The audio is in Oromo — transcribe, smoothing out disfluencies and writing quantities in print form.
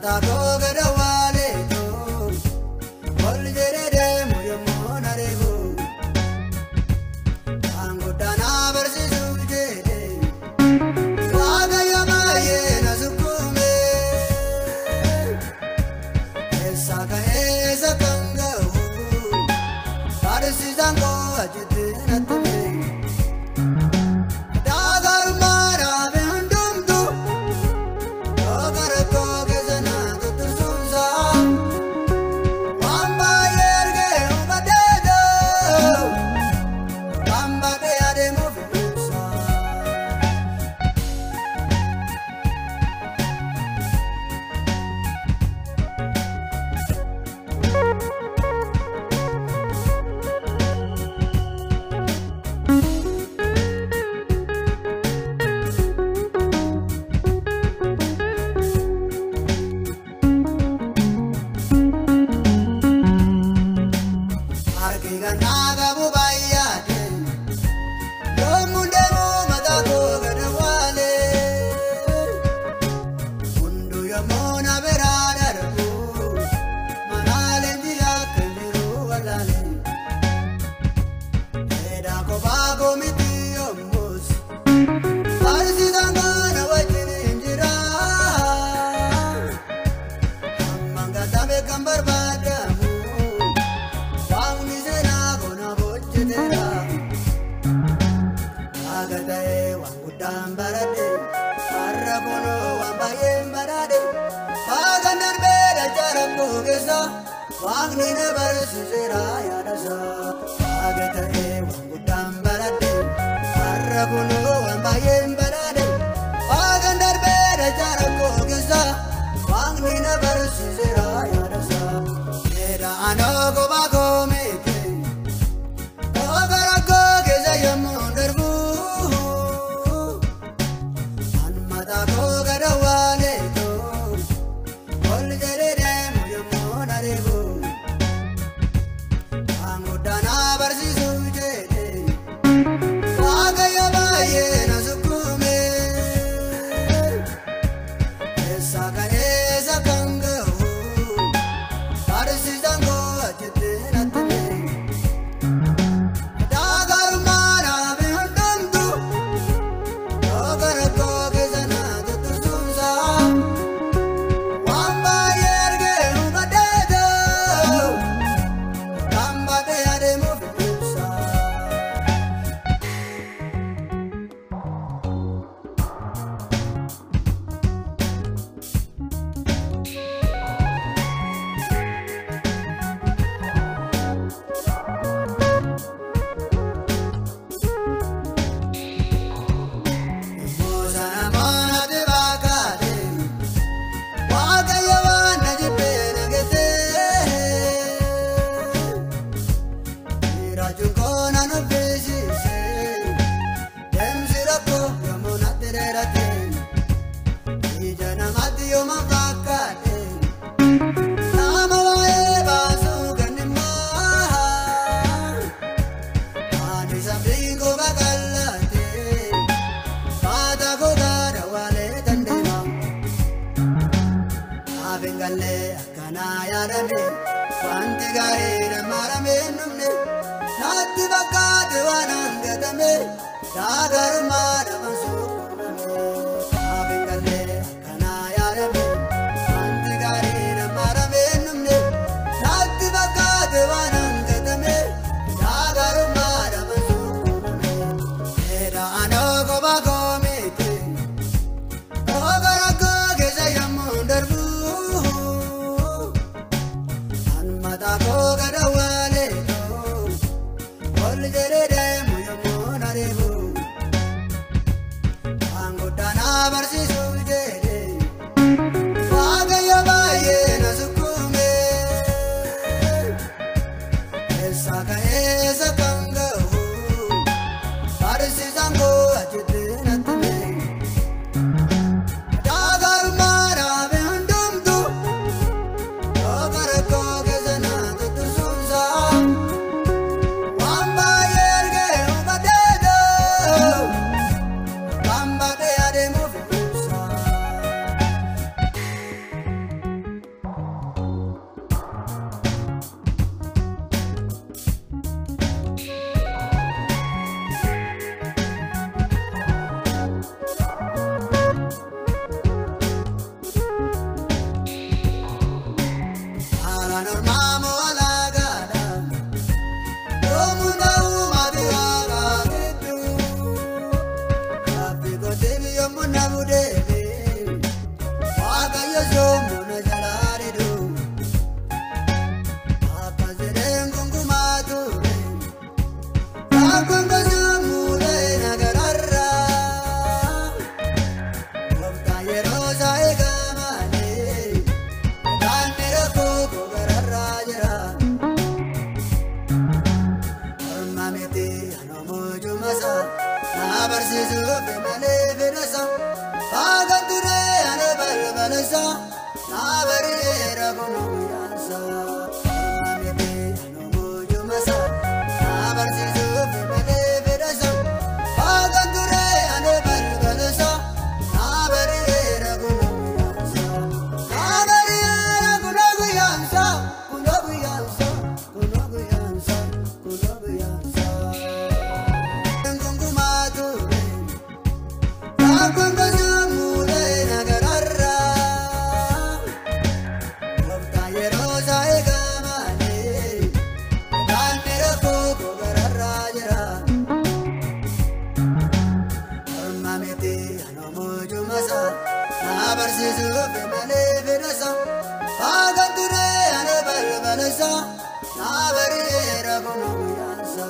mataa koo gad awwaaleetu ol jedhee deemu yommuu na reebu. Waan guddaa na barsiisuuf jedhee Waaqayyo baay'ee na sukkuume. Eessa ka'ee eessa kan ga'u barsiisaan koo achitti natti hime. Daagarummaa dhaabe hundumtu yookaan rakkoo keessa na tuttursuunsa. Waan baay'ee argee hubadheetu waan baadhee adeemuuf ibsa. Harki gannaa qabu baay'ate yommuu deemu mataa koo gad awwaale. Hunduu yommuu na biraa darbu manaaleen jira akka jiru wallaale. Dheedaa kophaa koo miti yommus barsiisaan koo na wajjin hin jira. Hammaan gatame kan barbaadamu Waaqni seenaa koonaaf hojjeteera. Waaqa ta'ee waan guddaan baradhe har'a kunoo waan baay'een badhaadhe. Waaqan darbee dachaa rakkoo keessa Waaqni na barsiiseera yaadasa. Waaqa ta'ee waan guddaan baradhe har'a kunoo waan baay'een badhaadhe. Waaqan darbee dachaa rakkoo keessa Waaqni na barsiiseera yaadasa. Dheedaa anoo kophaa koo miti Ooga rakkoo keessa yommuu darbu. An mataa koo gad awwaaleetu ol jedhee deemu yommuu na reebu. Waan guddaa na barsiisuuf jedhee Waaqayyo baay'ee na sukkuume. Eessa ka'ee eessa kan ga'u barsiisaan koo achitti natti hime. Daagarummaa dhaabe hundumtu yookaan rakkoo keessa na tuttursuunsa. Waan baay'ee argee hubadheetu kan baadhee adeemuuf ibsa. Musa namoota dibaakaate Waaqayyo waan na jibbee na geessee. Jiraachuun koo na nuffisiise deemsi rakkoo yommuu natti dheerate. Ija namaatti yooma fakkaate nama waa'ee baasuu kennimmaa. Ani sabdiin koo babal'ate baata koo gaara waalee dandeema. Naaf hin galle akkanaa yaadame wanti gaarii namaaramee hin dhumne. Natti fakkaate waan hangatame daagarummaa dhaban sukkuumame. Naaf hin galle akkanaa yaadame wanti gaarii namaaramee hin dhumne. Natti fakkaate waan hangatame daagarummaa dhaban sukkuumame. Dheedaa anoo kophaa koo miti ooga rakkoo keessa yommuu darbu. An mataa koo gad awwaaleetu ol jedhee deemu yommuu na reebu. Naa bari'eera kunoo guyyaansa. Orma miti anoo muujumasa. Naa barsiisuuf malee fedhasa. Waaqa turee anoo balbalasa. Naa bari'eera kunoo guyyaansa. Naa bari'eera kunoo guyyaansa. Kunoo guyyaansa. Kunoo guyyaansa. Kunoo guyyaansa. Gungumaa ture. Rakkoon gosa muulee nagararraa. Gooftaa yeroo isaa eegaa malee. Midhaan rakkoo koo gararraa jira. Orma miti anoo muujumasa. Naa barsiisuuf malee fedhasa. Waaqa turee anoo balbalasa. Naa bari'eera kunoo guyyaansa.